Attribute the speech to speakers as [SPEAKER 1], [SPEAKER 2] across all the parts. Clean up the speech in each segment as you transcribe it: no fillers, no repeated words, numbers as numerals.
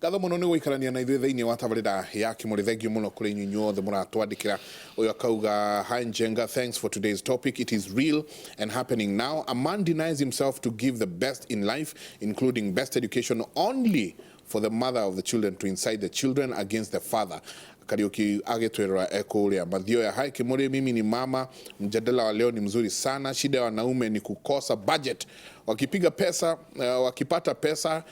[SPEAKER 1] Ngatho mũno nĩ gũikarania na ithuĩ thĩinĩ wa tabarĩra ya Kĩmũrĩ. Thengiũ mũno kũrĩ inyuĩ inyuothe mũratwandĩkĩra. Ũyũ akauga, "Hi Njenga, thanks for today's topic. It is real and happening now. A man denies himself to give the best in life, including best education, only for the mother of the children to incite the children against the father." Kariuki agĩtwĩrora ekũrĩa Mathioya. "Hi Kimuri, mimi ni mama. Mjadala wa leo ni mzuri sana. Shida ya wanaume ni kukosa budget. Wakipiga pesa, wakipata pesa,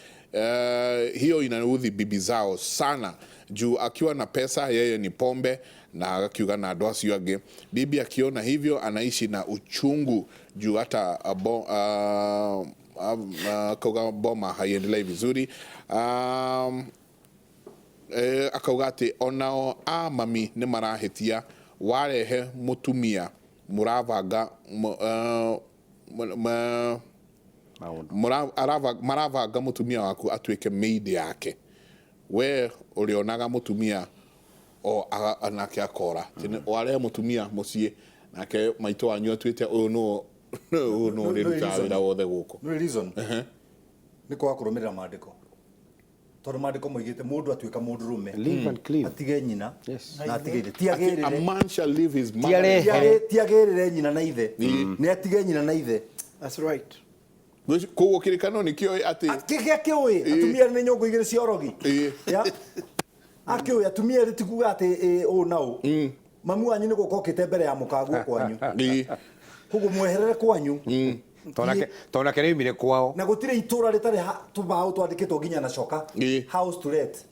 [SPEAKER 1] hiyo inaudhi bibi zao sana, juu akiwa na pesa yeye ni pombe na akiuga na andũ acio angĩ. Bibi akiona hivyo anaishi na uchungu juu hata akauga boma haiendelei vizuri." Akauga atĩ onao a mami nĩ marahĩtia, warehe mũtumia mũravanga
[SPEAKER 2] maũndũ.
[SPEAKER 1] Marabanga mũtumia waku atuĩke maid yake. We ũrĩonaga mũtumia o nake akora. Warehe mũtumia mũciĩ, nake maitũ wanyu atuĩte ũyũ nũ ũyũ nũ ũrĩrutaga wĩra wothe gũkũ.
[SPEAKER 3] Nĩ reason nĩ kwaga kũrũmĩrĩra maandĩko, tondũ maandĩko moigĩte mũndũ atuĩka mũndũrũme
[SPEAKER 2] Leave and cleave.
[SPEAKER 3] atige nyina na atige ithe. Ti
[SPEAKER 1] Atĩ a
[SPEAKER 3] agĩrĩre
[SPEAKER 1] man shall leave his mother.
[SPEAKER 2] Ti arehe.
[SPEAKER 3] Ti agĩrĩre nyina na ithe, nĩ atige nyina na ithe.
[SPEAKER 4] That's right.
[SPEAKER 1] Koguo kĩrĩkanĩro nĩkĩoĩ atĩ
[SPEAKER 3] Kĩrĩa kĩũĩ atumia nĩ nyũngũ igĩrĩ cia ũrogi.
[SPEAKER 1] Ĩĩ.
[SPEAKER 3] Ya? Akĩũĩ atumia erĩ ti kuga atĩ ĩ, ũũ na ũũ. Mami wanyu nĩ gũka okĩte mbere ya mũkaguo kwanyu. Koguo mweherere kwanyu.
[SPEAKER 2] Tondũ nake nĩ oimire kwao.
[SPEAKER 3] Na gũtirĩ itũra rĩtarĩ tũbaũ twandĩkĩtwo nginya na coka. House to let.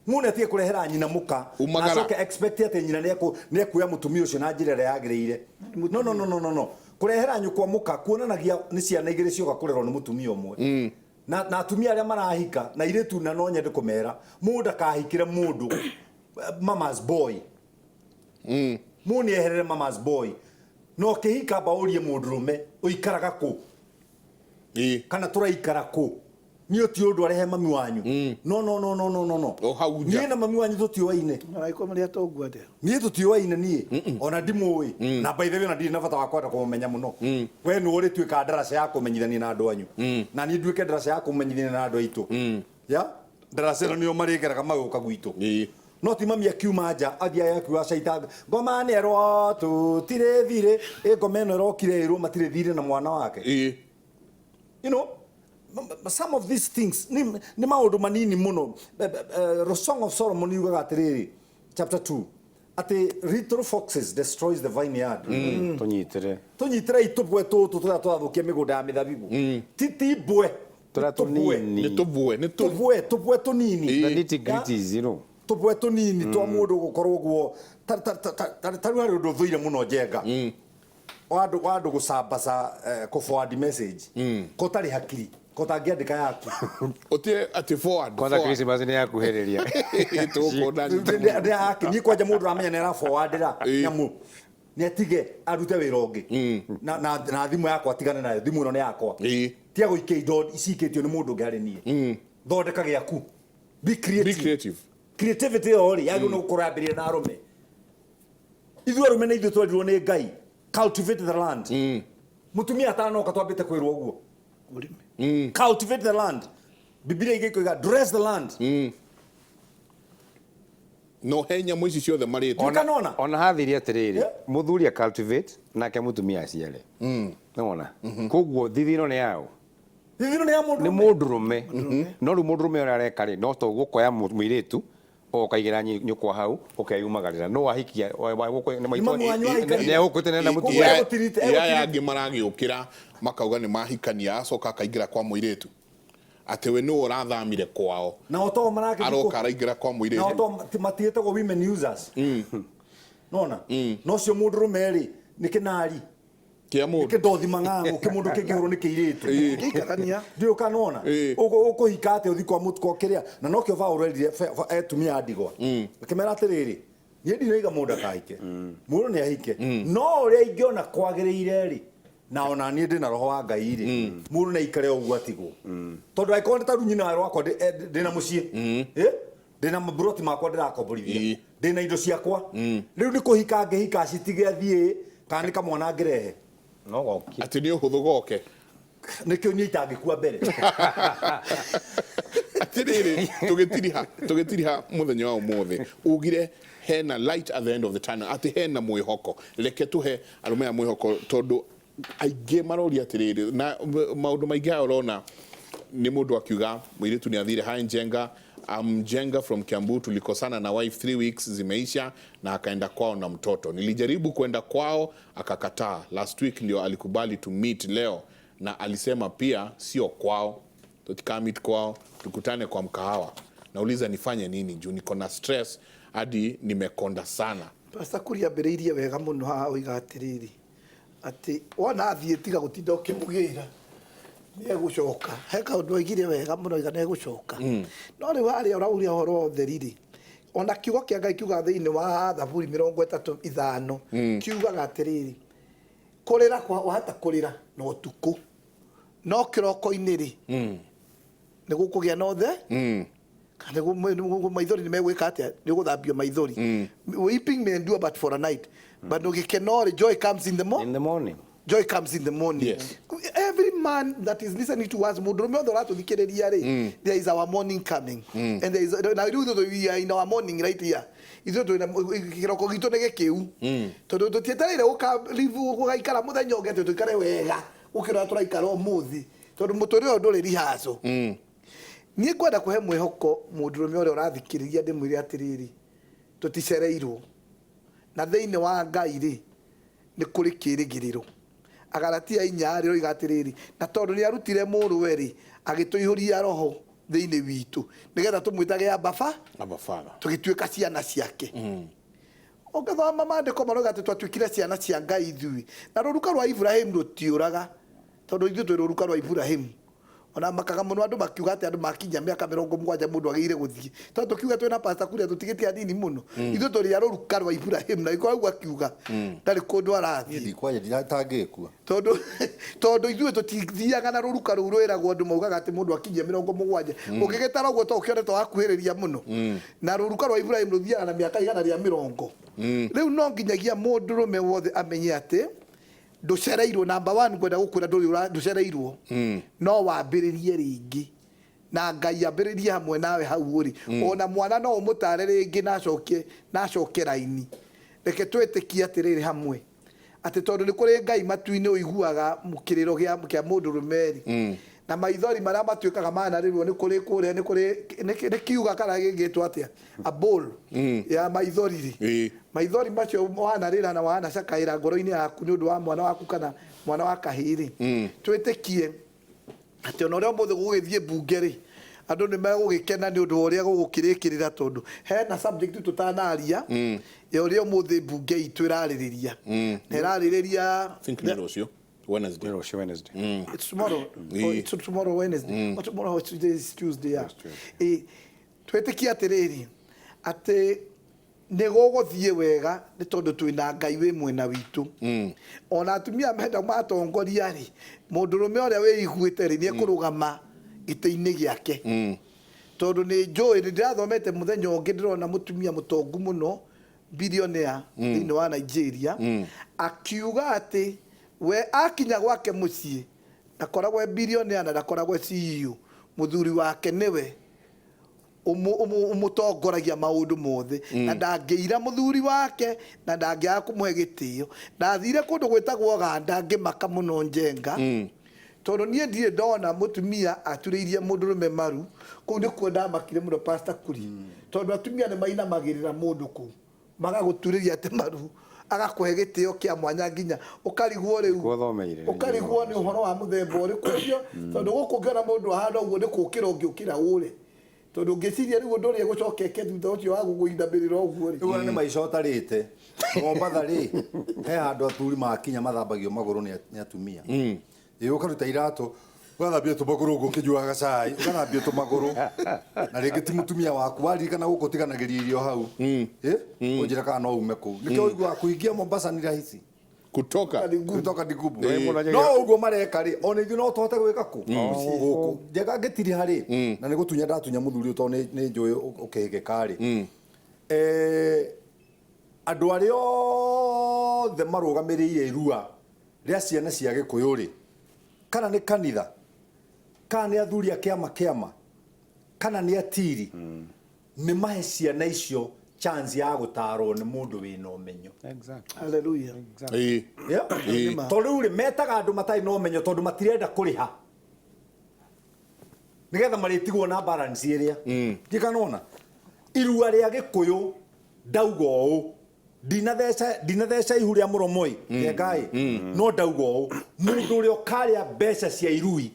[SPEAKER 3] Mũndũ atige kũrehera nyina mũka.
[SPEAKER 1] Umagara.
[SPEAKER 3] Na acoke expect atĩ nyina nĩ ekuoya mũtumia ũcio na njĩra ĩrĩa yagĩrĩire. No, no, no, no, no, no. Kũrehera nyũkwa mũka kuonanagia nĩ ciana igĩrĩ cioka kũrerwo nĩ mũtumia ũmwe. Na atumia arĩa marahika na airĩtu, na no nyende kũmera mũndũ ndakahikĩre mũndũ mama's boy. Mũndũ nĩ eherere mama's boy. Na ũkĩhika amba ũrie mũndũrũme ũikaraga kũ, kana tũraikara kũ. Niĩ ti ũndũ arehe mami wanyu. No, no, no, no, no, no, no.
[SPEAKER 1] O hau nja.
[SPEAKER 3] Niĩ na mami wanyu tũtiũaine.
[SPEAKER 4] Maragĩkorwo marĩ atongu atĩa?
[SPEAKER 3] Niĩ tũtiũaine niĩ, ona ndimũĩ, na by the way ona ndirĩ na bata wa kwenda kũmũmenya mũno. We nĩwe ũrĩtuĩkaga ndaraca ya kũmenyithania na andũ anyu, na niĩ nduĩke ndaraca ya kũmenyithania na andũ aitũ. Ya ndaraca ĩno nĩyo marĩgeraga magĩũka gwitũ. No ti mami akiuma nja athiĩ akiuga caita ngoma nĩ erwo tũtirĩ thirĩ, ĩ ngoma ĩno ĩrokire ĩrwo matirĩ thirĩ na mwana wake. Some of these things nĩ maũndũ manini mũno. Song of Solomon yugaga atĩrĩrĩ, chapter 2, atĩ little foxes destroys the vineyard.
[SPEAKER 2] Tũnyitĩre.
[SPEAKER 3] Tũnyitĩrei tũbwe tũtũ tũrĩa tũrathũkia mĩgũnda ya mĩthabibũ. Ti mbwe.
[SPEAKER 2] Tũrĩa
[SPEAKER 3] Tũbwe.
[SPEAKER 2] tũnini.
[SPEAKER 1] Nĩ tũbwe, nĩ tũ
[SPEAKER 3] Tũbwe tũnini.
[SPEAKER 2] The nitty gritties.
[SPEAKER 3] Tũbwe tũnini twa mũndũ gũkorwo ũguo. Ta rĩu harĩ ũndũ thũire mũno Njenga. Wa andũ gũcambaca, kũ forward message. Ko ũtarĩ hakiri, ko ũtangĩandĩka yaku.
[SPEAKER 1] Ũtie atĩ forward.
[SPEAKER 2] Kwanza
[SPEAKER 1] forward.
[SPEAKER 2] Christmas nĩ yakuhĩrĩria.
[SPEAKER 1] Tũkũona.
[SPEAKER 3] Niĩ kwanja mũndũ ũramenya nĩ ara forwardĩra nyamũ, nĩ atige arute wĩra ũngĩ. Na thimũ yakwa atigane nayo, thimũ ĩno nĩ yakwa. Tiga gũikia indo cikĩtio nĩ mũndũ ũngĩ harĩ niĩ. Thondeka gĩaku. Be creative.
[SPEAKER 1] Be creative.
[SPEAKER 3] Creativity ĩyo rĩ, yagĩrĩirwo nĩ gũkorwo yambĩrĩire na arũme. Ithuĩ arũme nĩ ithuĩ twerirwo nĩ Ngai, cultivate the land. Mũtumia atanoka twambĩte kwĩrwo ũguo.
[SPEAKER 4] Ũrĩmi.
[SPEAKER 3] Cultivate the land. Bibilia ingĩ ikoiga dress the land.
[SPEAKER 1] No he nyamũ ici ciothe marĩtwo.
[SPEAKER 3] Ona-
[SPEAKER 2] Ona hathire atĩrĩrĩ, mũthuri a cultivate nake mũtumia aciare. Nĩwona? Koguo thithino nĩ yaũ?
[SPEAKER 3] Thithino nĩ ya mũndũ.
[SPEAKER 2] Nĩ mũndũrũme. No rĩu mũndũrũme ũrĩa areka rĩ, no to gũkoya mũirĩtu ũkaigĩra nyũkwa hau ũkeyumagarĩra no wahikia
[SPEAKER 3] Nĩ mami wanyu ahikania.
[SPEAKER 2] nĩ egũkwĩte nenda
[SPEAKER 3] Koguo
[SPEAKER 2] mũtumia.
[SPEAKER 1] Aya angĩ maragĩũkĩra makauga nĩ mahikania, acoka akaingĩra kwa mũirĩtu atĩ we nĩwe ũrathamire kwao.
[SPEAKER 3] Na oto marakĩthi
[SPEAKER 1] Aroka araingĩra kwa
[SPEAKER 3] na
[SPEAKER 1] mũirĩtu.
[SPEAKER 3] Oto matiĩtagwo women users. Nona no cio mũndũrũme rĩ nĩ kĩnari
[SPEAKER 1] Kĩa mũndũ.
[SPEAKER 3] Kĩndothi mang'ang'ũ kĩmũndũ kĩngĩhũrwo nĩ kĩirĩtu.
[SPEAKER 4] Gĩikarania.
[SPEAKER 3] Ndiũĩ kana nona ũkũhika atĩa ũthiĩ kwa mũtuko kĩrĩa, na nokĩo Paũlũ erire atumia a ndigwa, akĩmera atĩrĩrĩ, niĩ ndinoiga mũndũ akahike, mũndũ nĩ ahike, no ũrĩa ingĩona kwagĩrĩire rĩ, na ona niĩ ndĩna roho wa Ngai rĩ, mũndũ nĩ aikare o ũguo atigwo, tondũ angĩkorwo nĩ ta rĩu nyina rwakwa ndĩna mũciĩ, ndĩna maburoti makwa ndĩrakomborithia, ndĩna indo ciakwa, rĩu nĩ kũhika ngĩhika citige athiĩ, kana nĩ kamwana ngĩrehe?
[SPEAKER 2] No gokie.
[SPEAKER 1] Atĩ nĩ ũhũthũ goke.
[SPEAKER 3] Nĩkĩo niĩ itangĩkua mbere.
[SPEAKER 1] Atiriri, tugitiriha muthenya wa umuthi ugire hena light at the end of the tunnel, ati hena mwihoko. Reke tuhe arume a mwihoko, tondu aingĩ maroria atiriri, na maundu maingĩ haya ũrona ni mundu akiuga mwiritu ni athire. Hi Njenga, I'm Njenga from Kiambu. Tulikosana na wife 3 weeks zimeisha na akaenda kwao na mtoto. Nilijaribu kwenda kwao akakataa. Last week ndio alikubali to meet leo, na alisema pia sio kwao, tutika meet kwao, tukutane kwa mkahawa. Nauliza nifanye nini juu niko na stress hadi nimekonda sana.
[SPEAKER 4] Pastor Kuria ambĩrĩirie wega mũno haha, oiga atĩrĩrĩ, atĩ wona athiĩ tiga gũtinda ũkĩmũgĩra, nĩ egũcoka. He kaũndũ oigire wega mũno, oiga nĩ egũcoka. No rĩu harĩa ũrauria ũhoro wa ũtheri rĩ, ona kiugo kĩa Ngai kiugaga thĩinĩ wa Thaburi 35, kiugaga atĩrĩrĩ, kũrĩra kwa wahota kũrĩra na ũtukũ, no kĩroko-inĩ rĩ, nĩ gũkũgĩa na ũthe, kana maithori nĩ megwĩka atĩa, nĩ ũgũthambio maithori. Weeping may endure but for a night, but gĩkeno rĩ, joy comes in the
[SPEAKER 2] In the morning.
[SPEAKER 4] Joy comes in the morning. Every man that is listening to us, mũndũrũme othe ũratũthikĩrĩria rĩ, there is our morning coming, and there is na rĩu ithuĩ we are in our morning right here. Ithuĩ twĩna kĩroko gitũ nĩ gĩkĩu, tondũ tũtietereire gũgaikara mũthenya ũngĩ atĩ tũikare wega gũkĩra ũrĩa tũraikara ũmũthĩ, tondũ mũtũrĩre ũyũ ndũrĩ rehearsal. Niĩ ngwenda kũhe mwĩhoko mũndũrũme ũrĩa ũrathikĩrĩria, ndĩmwĩre atĩrĩrĩ, tũticereirwo, na thĩinĩ wa Ngai rĩ, nĩ kũrĩ kĩĩrĩgĩrĩro. Agalatia 4 rĩ, roiga atĩrĩrĩ, na tondũ nĩ arutire mũrũwe rĩ, agĩtũihũria roho thĩinĩ witũ, nĩgetha tũmwĩtage Abba.
[SPEAKER 1] Abba Father.
[SPEAKER 4] Tũgĩtuĩka ciana ciake. Ũngĩthoma maandĩko maroiga atĩ twatuĩkire ciana cia Ngai ithuĩ, na rũruka rwa Ibrahimu rũtiũraga, tondũ ithuĩ twĩ rũruka rwa Ibrahimu. Ona makaga mũno andũ makiuga atĩ andũ makinya mĩaka 70 mũndũ agĩrĩire gũthiĩ, tondũ tũkiuga twĩna Pastor Kuria tũtigĩtie anini mũno. Ithuĩ tũrĩ a rũruka rwa Ibrahimu, na gĩkoragwo akiuga ndarĩ kũndũ arathiĩ.
[SPEAKER 3] Ndikwanja nditangĩkua.
[SPEAKER 4] Tondũ ithuĩ tũtithiaga na rũruka rũu rwĩragwo andũ maugaga atĩ mũndũ akinyia 70, ũngĩgĩtara ũguo to ũkĩone ta wakuhĩrĩria mũno, na rũruka rwa Ibrahimu rũthiaga na mĩaka 120. Rĩu no nginyagia mũndũrũme wothe amenye atĩ ndũcereirwo. Number one, ngwenda gũkwĩra ndũrĩ ndũcereirwo, no wambĩrĩrie rĩngĩ na Ngai ambĩrĩrie hamwe nawe hau ũrĩ. Ona mwana no ũmũtare rĩngĩ na acoke raini. Reke twĩtĩkie atĩrĩrĩ hamwe atĩ tondũ nĩ kũrĩ Ngai matu-inĩ ũiguaga kĩrĩro kĩa mũndũrũme rĩ, na maithori marĩa matuĩkaga manarĩrwo nĩ kũrĩ kũrĩa nĩ kũrĩ nĩ kiuga kana gĩgĩtwo atĩa, a bowl ya maithori rĩ, maithori macio wanarĩra na wanacakaĩra ngoro-inĩ yaku nĩ ũndũ wa mwana waku kana mwana wa kahĩĩ rĩ, twĩtĩkie atĩ ona ũrĩa ũmũthĩ gũgĩthiĩ mbunge rĩ, andũ nĩ megũgĩkena nĩ ũndũ wa ũrĩa gũgũkĩrĩkĩrĩra, tondũ hena subject tũtanaria ya ũrĩa ũmũthĩ mbunge itũ ĩrarĩrĩria, na ĩrarĩrĩria.
[SPEAKER 1] Think nĩ rũciũ Wednesday.
[SPEAKER 2] Rũciũ Wednesday.
[SPEAKER 4] It's tomorrow. Oh, it's tomorrow Wednesday. Or tomorrow, today is Tuesday. Yeah. Twĩtĩkie atĩrĩrĩ, atĩ nĩ gũgũthiĩ wega, nĩ tondũ twĩna Ngai wĩ mwena witũ. Ona atumia menda matongoria rĩ, mũndũrũme ũrĩa wĩiguĩte rĩ, nĩ ekũrũgama gĩtĩ-inĩ gĩake, tondũ nĩ njũĩ nĩ ndĩrathomete mũthenya ũngĩ, ndĩrona mũtumia mũtongu mũno, billionaire thĩinĩ wa Nigeria, akiuga atĩ we akinya gwake mũciĩ ndakoragwo e billionaire na ndakoragwo e CEO, mũthuri wake nĩwe ũmũtongoragia maũndũ mothe, na ndangĩira mũthuri wake na ndangĩaga kũmũhe gĩtĩo. Ndathire kũndũ gwĩtagwo Ganda ngĩmaka mũno Njenga, tondũ niĩ ndirĩ ndona mũtumia aturĩirie mũndũrũme maru. Kũu nĩkuo ndamakire mũno, Pastor Kuria, tondũ atumia nĩ mainamagĩrĩra mũndũ kũu, magagũturĩria atĩ maru, agakũhe gĩtĩo kĩa mwanya, nginya ũkarigwo rĩu
[SPEAKER 2] Nĩkuo thomeire.
[SPEAKER 4] Ũkarigwo nĩ ũhoro wa mũthemba ũrĩkũ ũcio, tondũ gũkũ ũngĩona mũndũ ahana ũguo nĩ kũũkĩra ũngĩũkĩra ũre, tondũ ngĩciria rĩu ũndũ ũrĩa gũcokeke thutha ũcio wa gũkũinamĩrĩra ũguo rĩ.
[SPEAKER 3] Rĩu ona nĩ maica ũtarĩte Mombatha rĩ, he handũ athuri makinya mathambagio magũrũ nĩ atumia. Ĩ ũkaruta iratũ, ũgathambia tũmagũrũ ũguo ũkĩnyuaga cai, ũgathambia tũmagũrũ, na rĩngĩ ti mũtumia waku. Waririkana gũkũ ũtiganagĩria irio hau. Ĩ ũnjĩra kana no ume kũu, nĩkĩo ũiguaga kũingia Mombasa ni rahisi.
[SPEAKER 1] Kutoka.
[SPEAKER 3] Kutoka ni ngumu.
[SPEAKER 2] Ĩ. Mũndũ
[SPEAKER 3] no ũguo mareka rĩ, ona ithuĩ no tũhote gwĩka kũ gũkũ njega ngĩtiriha rĩ, na nĩ gũtunya ndatunya mũthuri ũyũ, tondũ nĩ njũĩ ũkĩhĩgĩka rĩ. Andũ arĩa othe marũgamĩrĩire irua rĩa ciana cia Gĩkũyũ rĩ, Kana nĩ kanitha, kana nĩ athuri a kĩama kĩama, kana nĩ atiri, nĩ mahe ciana icio chance ya gũtarwo nĩ mũndũ wĩna ũmenyo.
[SPEAKER 2] Exactly.
[SPEAKER 4] Hallelujah.
[SPEAKER 1] Ĩĩ.
[SPEAKER 3] Yeah.
[SPEAKER 1] Ĩĩ.
[SPEAKER 3] Tondũ rĩu rĩ, metaga andũ matarĩ na ũmenyo tondũ matirenda kũrĩha nĩgetha marĩtigwo na balance ĩrĩa ndikanona irua rĩa gĩkũyũ. Ndauga ũũ, ndinatheca ihu rĩa mũromo ĩ ngengaĩ, no ndauga ũũ, mũndũ ũrĩa ũkarĩa mbeca cia irui,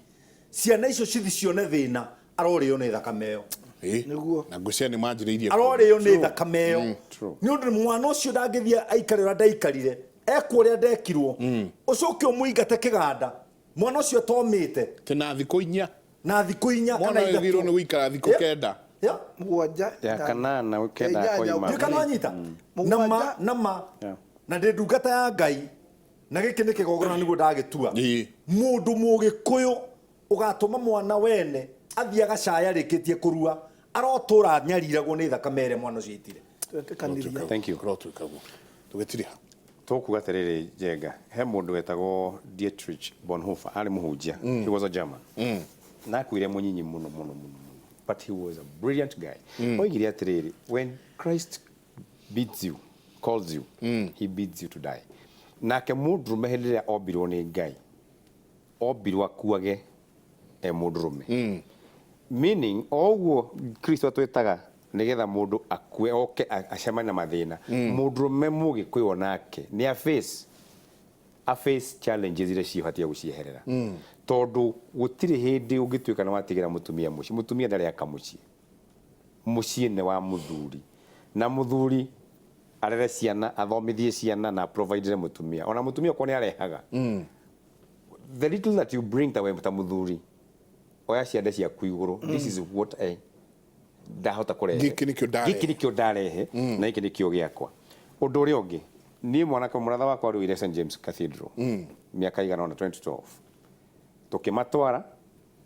[SPEAKER 3] ciana icio cithi cione thĩna, arorĩo nĩ thakame ĩyo.
[SPEAKER 1] Ĩĩ.
[SPEAKER 4] Nĩguo.
[SPEAKER 1] Na ngwĩciria nĩ manjĩrĩirie.
[SPEAKER 3] Arorĩo nĩ thakame ĩyo,
[SPEAKER 2] True.
[SPEAKER 3] nĩ ũndũ mwana ũcio ndangĩthiĩ aikare ũrĩa ndaikarire, ekwo ũrĩa ndekirwo, ũcoke ũmũingate kĩganda, mwana ũcio atomĩte.
[SPEAKER 1] Tena thikũ 4.
[SPEAKER 3] Na thikũ 4
[SPEAKER 1] Mwana
[SPEAKER 3] kana
[SPEAKER 1] wagĩrĩirwo nĩ
[SPEAKER 3] 3.
[SPEAKER 1] gũikara thikũ 9.
[SPEAKER 3] Yeah.
[SPEAKER 4] 7.
[SPEAKER 2] Ya kanana, 9
[SPEAKER 4] 8
[SPEAKER 2] koima.
[SPEAKER 3] Ndiũ kana wanyita
[SPEAKER 4] Mũgwanja.
[SPEAKER 3] nama nama.
[SPEAKER 2] Yeah.
[SPEAKER 3] Na ndĩ ndungata ya Ngai, na gĩkĩ nĩ kĩgongona nĩguo ndagĩtua.
[SPEAKER 1] Ĩĩ.
[SPEAKER 3] Mũndũ mũgĩkũyũ ũgatũma mwana wene athiĩ agacaya arĩkĩtie kũrua, arotũra nyariragwo nĩ thakame ĩrĩa mwana ũcio aitire.
[SPEAKER 4] Twetĩkanĩria.
[SPEAKER 2] Thank you.
[SPEAKER 1] Kũrotuĩka guo. Tũgĩtiriha.
[SPEAKER 2] Tũkuga atĩrĩrĩ, Njenga, he mũndũ wetagwo Dietrich Bonhoeffer, arĩ mũhunjia. He was a German na akuire mũnyinyi mũno mũno mũno mũno, but he was a brilliant guy. Oigire atĩrĩrĩ, "When Christ bids you, calls you, he bids you to die." Nake mũndũrũme hĩndĩ ĩrĩa ombirwo nĩ Ngai, ombirwo akuage e mũndũrũme, meaning o ũguo Kristo atwĩtaga nĩgetha mũndũ akue oke acemanie na mathĩna. Mũndũrũme mũgĩkũyũ onake nĩ a face a face challenges iria cihotie gũcieherera, tondũ gũtirĩ hĩndĩ ũngĩtuĩka nĩ watigĩra mũtumia mũciĩ. Mũtumia ndarĩ aka mũciĩ. Mũciĩ nĩ wa mũthuri, na mũthuri arere ciana, athomithie ciana na providere mũtumia. Ona mũtumia okorwo nĩ arehaga, the little that you bring, ta we ta mũthuri, oya ciande ciaku igũrũ, "This is what I ndahota kũrehe.
[SPEAKER 1] Gĩkĩ nĩkĩo ndarehe."
[SPEAKER 2] Gĩkĩ nĩkĩo ndarehe na gĩkĩ nĩkĩo gĩakwa." Ũndũ ũrĩa ũngĩ, niĩ mwanake mũratha wakwa arũire St James Cathedral mĩaka igana ũna, 2012, tũkĩmatwara,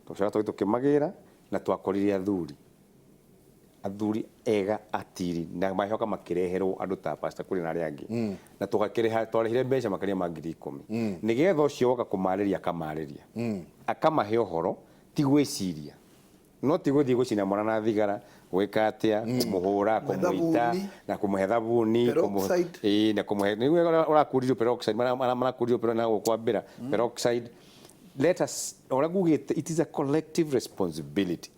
[SPEAKER 2] tũcoka tũgĩthiĩ tũkĩmagĩra na twakorire athuri ega atiri na macoka makĩreherwo andũ ta pastor kũrĩ na arĩa angĩ, na tũgakĩrĩha, twarĩhire mbeca makĩria ma 10,000 nĩgetha ũcio woka kũmarĩria akamarĩria, akamahe ũhoro, ti gwĩciria no ti gũthiĩ gũcina mwana na thigara, gwĩka atĩa, kũmũhũra, kũmũita.
[SPEAKER 4] Thabuni.
[SPEAKER 2] Na kũmũhe thabuni.
[SPEAKER 4] Peroxide.
[SPEAKER 2] Ĩĩ, na kũmũhe nĩguo ũrakũririo peroxide, marakũririo peroxide na gũkwambĩra peroxide. Let us, ũrĩa ngugĩte, it is a collective responsibility.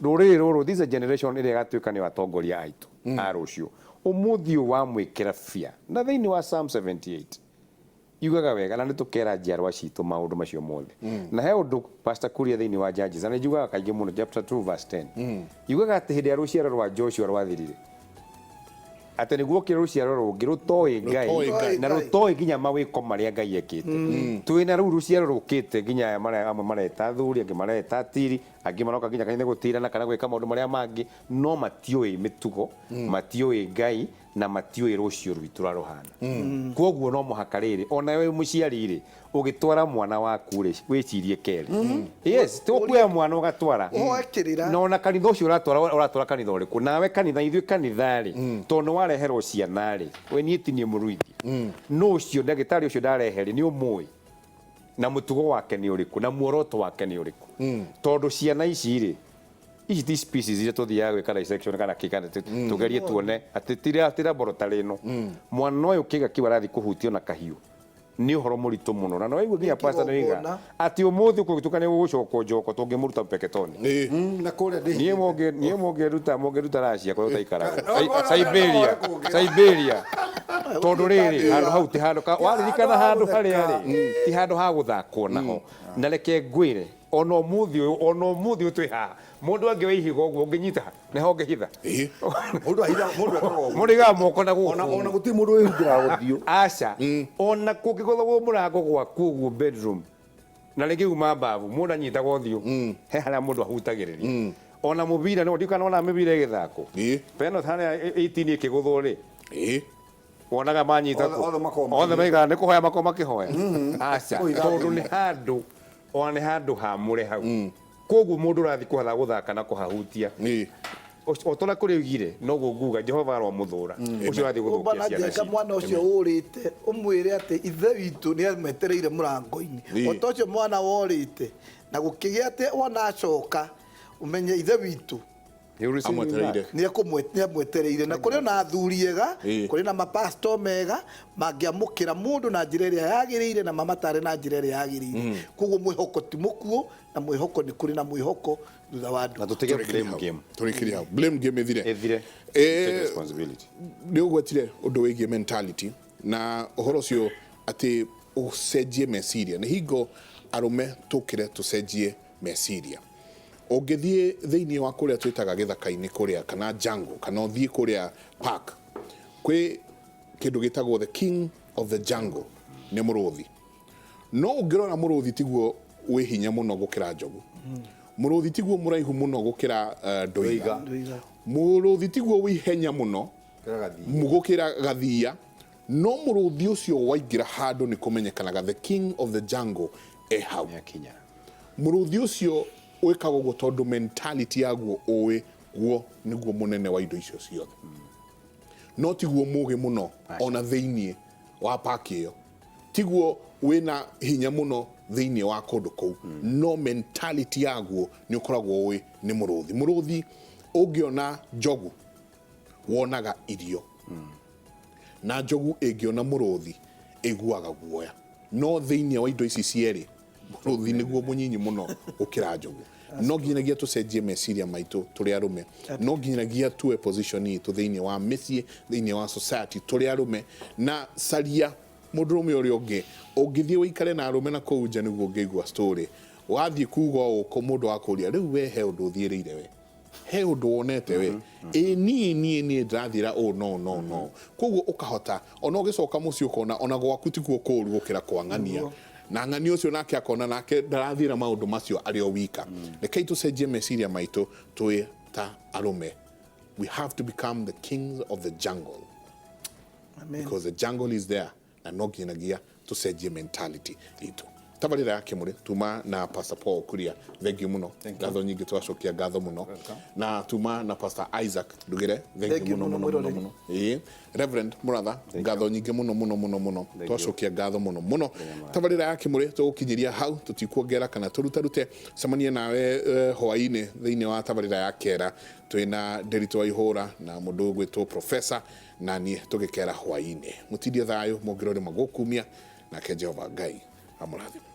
[SPEAKER 2] Rũrĩrĩ rũrũ, this is a generation ĩrĩa ĩgatuĩka nĩ atongoria aitũ a rũciũ. Ũmũthĩ ũyũ wamwĩkĩra bia na thĩinĩ wa Psalm 78 yugaga wega, na nĩ tũkera njiarwa citũ maũndũ macio mothe. Na he ũndũ Pastor Kuria thĩinĩ wa Judges, na nĩ njugaga kaingĩ mũno, chapter 2 verse 10 yugaga atĩ hĩndĩ ya rũciaro rwa Joshua rwathirire, atĩ nĩguo kĩrĩ rũciaro rũngĩ rũtoĩ Ngai.
[SPEAKER 1] Rũtoĩ Ngai.
[SPEAKER 2] Na rũtoĩ nginya mawĩko marĩa Ngai ekĩte. Twĩna rĩu rũciaro rũkĩte, nginya aya marĩa amwe mareta athuri, angĩ mareta atiri, angĩ maroka nginya kanitha gũtirana kana gwĩka maũndũ marĩa mangĩ, no matiũĩ mĩtugo, matiũĩ Ngai na matiũĩ rũciũ rwitũ ũrĩa rũhana. Koguo no mũhaka rĩrĩ, ona we mũciari rĩ, ũgĩtwara mwana waku rĩ, wĩcirie kerĩ. Yes, tũkuoya mwana ũgatwara
[SPEAKER 4] Ũhoe kĩrĩra.
[SPEAKER 2] Na ona kanitha ũcio ũratwara, ũratwara kanitha ũrĩkũ? Nawe kanitha, ithuĩ kanitha rĩ, tondũ nĩ wareherwo ciana rĩ, we niĩ ti niĩ mũruithia no ũcio ndagĩtarĩ ũcio ndarehe rĩ, nĩ ũmũĩ na mũtugo wake nĩ ũrĩkũ na muoroto wake nĩ ũrĩkũ? Tondũ ciana ici rĩ, ici ti species iria tũthiaga gwĩka dissection kana kĩ, kana tũgerie tuone atĩ ti laboratory ĩno. Mwana ũyũ kĩga kĩu arathiĩ kũhutio na kahiũ nĩ ũhoro mũritũ mũno, na no waigua nginya pastor nĩ oiga
[SPEAKER 4] kĩgongona.
[SPEAKER 2] Atĩ ũmũthĩ ũgũgĩtuĩka nĩ gũgũcokwo njoko tũngĩmũruta Mpeketoni.
[SPEAKER 1] Ĩĩ.
[SPEAKER 3] Na kũrĩa ndĩ
[SPEAKER 2] Niĩ mũngĩruta Russia kũrĩa ũtaikaragwo, Siberia, Siberia, tondũ rĩrĩ handũ hau ti handũ waririkana
[SPEAKER 3] handũ
[SPEAKER 2] handũ
[SPEAKER 3] ha
[SPEAKER 2] harĩa
[SPEAKER 3] gũtheka.
[SPEAKER 2] rĩ ti handũ ha gũthakwo naho. Na reke ngwĩre, ona ũmũthĩ ũyũ twĩ haha, mũndũ angĩoya ihiga ũguo, ũngĩnyita nĩho ũngĩhitha.
[SPEAKER 1] Ĩĩ.
[SPEAKER 3] Mũndũ ahitha, mũndũ ekaga ũguo.
[SPEAKER 2] Mũndũ aigaga moko na
[SPEAKER 3] Ona
[SPEAKER 2] gũkũ.
[SPEAKER 3] ona gũtirĩ mũndũ wĩhumbĩraga ũthiũ.
[SPEAKER 2] Aca, ona kũngĩgũthagwo mũrango gwaku ũguo bedroom na rĩngĩ uma mbabu, mũndũ anyitaga ũthiũ, he harĩa mũndũ ahutagĩrĩria. Ona mũbira no ndikana ona mĩbira ĩgĩthakwo,
[SPEAKER 1] Ĩĩ.
[SPEAKER 2] penalty harĩa 18 ĩkĩgũthwo rĩ,
[SPEAKER 1] Ĩĩ.
[SPEAKER 2] Wonaga manyita
[SPEAKER 3] Othe-
[SPEAKER 2] kũ?
[SPEAKER 3] Othe makoragwo
[SPEAKER 2] Othe maigaga nĩ kũhoya, makoragwo makĩhoya. Aca,
[SPEAKER 3] Kũu
[SPEAKER 2] tondũ nĩ handũ, ona nĩ handũ hamũre hau. Koguo mũndũ ũrathiĩ kũhatha gũthaka na kũhahutia
[SPEAKER 1] Ĩĩ.
[SPEAKER 2] O ta ũrĩa kũrĩ oigire noguo nguga Jehova aromuthũra ũcio ũrathiĩ
[SPEAKER 4] Ũmba
[SPEAKER 2] gũthũkia
[SPEAKER 4] na
[SPEAKER 2] ciana
[SPEAKER 4] njenga
[SPEAKER 2] citũ.
[SPEAKER 4] mwana ũcio ũrĩte ũmwĩre atĩ ithe witũ nĩ amwetereire mũrango-inĩ.
[SPEAKER 1] Ĩĩ.
[SPEAKER 4] O ta ũcio mwana worĩte na gũkĩgĩa atĩ wona acoka ũmenye ithe witũ
[SPEAKER 2] He will receive you
[SPEAKER 1] Amwetereire.
[SPEAKER 2] back.
[SPEAKER 4] nĩ amwetereire. Na kũrĩ ona athuri ega,
[SPEAKER 1] Ĩĩ.
[SPEAKER 4] kũrĩ na mapasto mega mangĩamũkĩra mũndũ na njĩra ĩrĩa yagĩrĩire na mamatare na njĩra ĩrĩa yagĩrĩire. Koguo mwĩhoko ti mũkuũ, na mwĩhoko nĩ kũrĩ na mwĩhoko thutha wa
[SPEAKER 2] Na
[SPEAKER 4] andũ.
[SPEAKER 2] tũtige blame game.
[SPEAKER 1] Tũrĩkĩrie hau. Blame game ĩthire.
[SPEAKER 2] Ĩthire. Take responsibility.
[SPEAKER 1] Nĩ ũgwetire ũndũ wĩgiĩ mentality na ũhoro ũcio atĩ ũcenjie meciria. Nĩ hingo arũme tũkĩre tũcenjie meciria. Ũngĩthiĩ thĩinĩ wa kũrĩa twĩtaga gĩthaka-inĩ kũrĩa kana jungle kana ũthiĩ kũrĩa park, kwĩ kĩndũ gĩtagwo the king of the jungle nĩ mũrũthi. No ũngĩrora mũrũthi tiguo wĩ hinya mũno gũkĩra njogu. Mũrũthi tiguo mũraihu mũno gũkĩra ndũiga.
[SPEAKER 4] Ndũiga.
[SPEAKER 1] Mũrũthi tiguo wĩ ihenya mũno gũkĩra gathia. No mũrũthi ũcio waingĩra handũ nĩ kũmenyekanaga the king of the jungle e hau.
[SPEAKER 2] Nĩakinya.
[SPEAKER 1] Mũrũthi ũcio wĩkaga ũguo tondũ mentality yaguo ũĩ guo nĩguo mũnene wa indo icio ciothe. No tiguo mũgĩ mũno ona thĩinĩ wa paki ĩyo, tiguo wĩna hinya mũno thĩinĩ wa kũndũ kũu, no mentality yaguo nĩ ũkoragwo ũĩ nĩ mũrũthi. Mũrũthi ũngĩona njogu wonaga irio, na njogu ĩngĩona mũrũthi ĩiguaga guoya. No thĩinĩ wa indo ici cierĩ mũrũthi nĩguo mũnyinyi mũno gũkĩra njogu. No nginyagia tũcenjie meciria maitũ tũrĩ arũme, no nginyagia tuwe position itũ thĩinĩ wa mĩciĩ, thĩinĩ wa society tũrĩ arũme. Na caria mũndũrũme ũrĩa ũngĩ ũngĩthiĩ ũikare na arũme na kũu nja nĩguo ũngĩigua story. Wathiĩ kuga ũũ mũndũ akũria rĩu we he ũndũ ũthiĩrĩire, we he ũndũ wonete we, ĩ niĩ niĩ niĩ ndĩrathiĩra ũũ no no no. Koguo ũkahota ona ũgĩcoka mũciĩ ũkona ona gwaku tikuo kũũru gũkĩra kwa ng'ania, na ng'ania ũcio nake akona nake ndarathiĩra maũndũ macio arĩ o wika. Rekei tũcenjie meciria maitũ twĩ ta arũme. We have to become the kings of the jungle.
[SPEAKER 4] Amen.
[SPEAKER 1] Because the jungle is there, na no nginyagia tũcenjie mentality itũ. Tabarĩra ya Kĩmũrĩ tuma na Pastor Paul Kuria, thengiũ mũno, ngatho nyingĩ, twacokia ngatho mũno. Na tuma na Pastor Isaac Ndugire, thengiũ
[SPEAKER 4] Thengiũ
[SPEAKER 1] mũno
[SPEAKER 4] mũno,
[SPEAKER 1] mũno mũno
[SPEAKER 4] mwĩroreri.
[SPEAKER 1] mũno. Ĩĩ Reverend Mũratha, ngatho nyingĩ mũno mũno mũno mũno, twacokia ngatho mũno mũno. Tabarĩra ya Kĩmũrĩ tũgũkinyĩria hau, tũtikuongera kana tũrutarute. Cemanie nawe hwaĩ-inĩ thĩinĩ wa tabarĩra ya Kera, twĩna Nderitu wa Ihũra na mũndũ ũgwĩtwo Professor na niĩ tũgĩkera hwaĩ-inĩ. Mũtindie thayũ, mũngĩrore magũkumia, nake Jehova Ngai amũrathime.